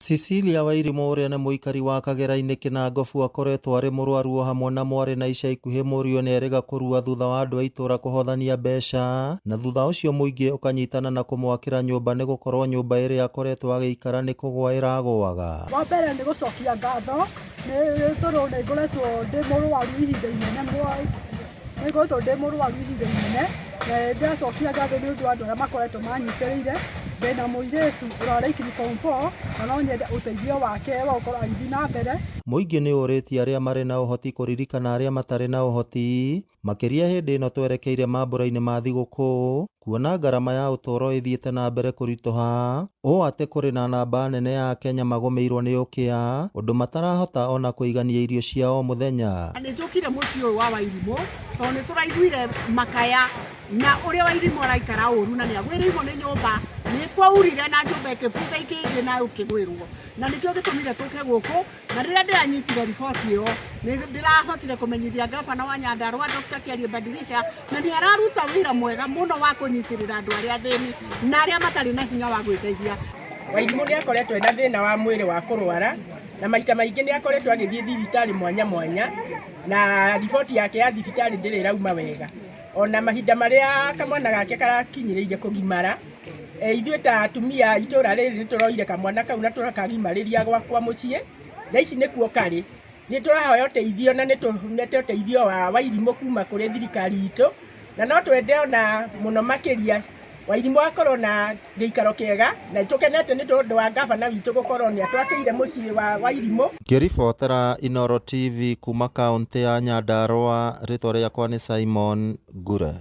Cecilia Wairimu ũrĩa nĩ mũikari wa Kagera-inĩ Kĩnangobu akoretwo arĩ mũrwaru o hamwe na mwarĩ na ica ikuhĩ mũriũ nĩerĩga kũrua thutha wa andũ a itũra kũhothania mbeca na thutha ũcio mũingĩ ũkanyitana na kũmwakĩra nyũmba nĩ gũkorwo nyũmba ĩrĩa akoretwo agĩikara nĩ kũgwa ĩragũaga. Wa mbere nĩ gũcokia ngatho nĩ tondũ nĩ ngoretwo ndĩ mũrwaru ihinda inene, nĩ ngoretwo ndĩ mũrwaru ihinda inene na nĩ ndĩracokia ngatho nĩ ũndũ wa andũ arĩa makoretwo manyitĩrĩire. Ndĩna mũirĩtu ũrarĩkirie form four na no nyende ũteithio wake wa gũkorwo agĩthiĩ na mbere. Mũingĩ nĩ ũrĩtie arĩa marĩ na ũhoti kũririkana arĩa matarĩ na ũhoti, makĩria hĩndĩ ĩno twerekeire mambũra-inĩ ma thigũkũ, kuona ngarama ya ũtũũro ĩthiĩte na mbere kũritũha, ũũ atĩ kũrĩ na namba nene ya Akenya magũmĩirwo nĩ ũkĩa, ũndũ matarahota ona kũigania irio cia o mũthenya. Nĩ njũkire mũciĩ ũyũ wa Wairimũ tondũ nĩ tũraiguire makaya na ũrĩa Wairimũ araikara ũru na nĩ agwĩrĩirwo nĩ nyũmba, nĩ kwaurire na nyũmba ĩkĩbutha ikĩngĩ na ũkĩgwĩrwo, na nĩkĩo gĩtũmire tũke gũkũ. Na rĩrĩa ndĩranyitire riboti ĩyo nĩ ndĩrahotire kũmenyithia ngabana wa Nyandarua Dr. Kiarie Badilisha, na nĩ araruta wĩra mwega mũno wa kũnyitĩrĩra andũ arĩa athĩni na arĩa matarĩ na hinya wa gwĩteithia. Wairimũ nĩ akoretwo ena thĩna wa mwĩrĩ wa kũrwara na maita maingĩ nĩ akoretwo agĩthiĩ thibitarĩ mwanya mwanya na riboti yake ya thibitarĩ ndĩrĩ ĩrauma wega. Ona mahinda marĩa kamwana gake karakinyĩrĩire kũgimara, ithuĩ ta atumia a itũra rĩrĩ nĩ tũroire kamwana kau na tũrakagimarĩria gwakwa mũciĩ, thaa ici nĩkuo karĩ. Nĩ tũrahoya ũteithio na nĩ tũnete ũteithio wa Wairimũ kuma kũrĩ thirikari itũ, na no twende ona mũno makĩria Wairimũ akorwo na gĩikaro kĩega, na tũkenete nĩ tondũ wa ngabana witũ gũkorwo nĩ atwakĩire mũciĩ wa Wairimũ. Ngĩribotera Inooro TV kuma kaũntĩ ya Nyandarua, rĩtwa rĩakwa nĩ Simon Ngure.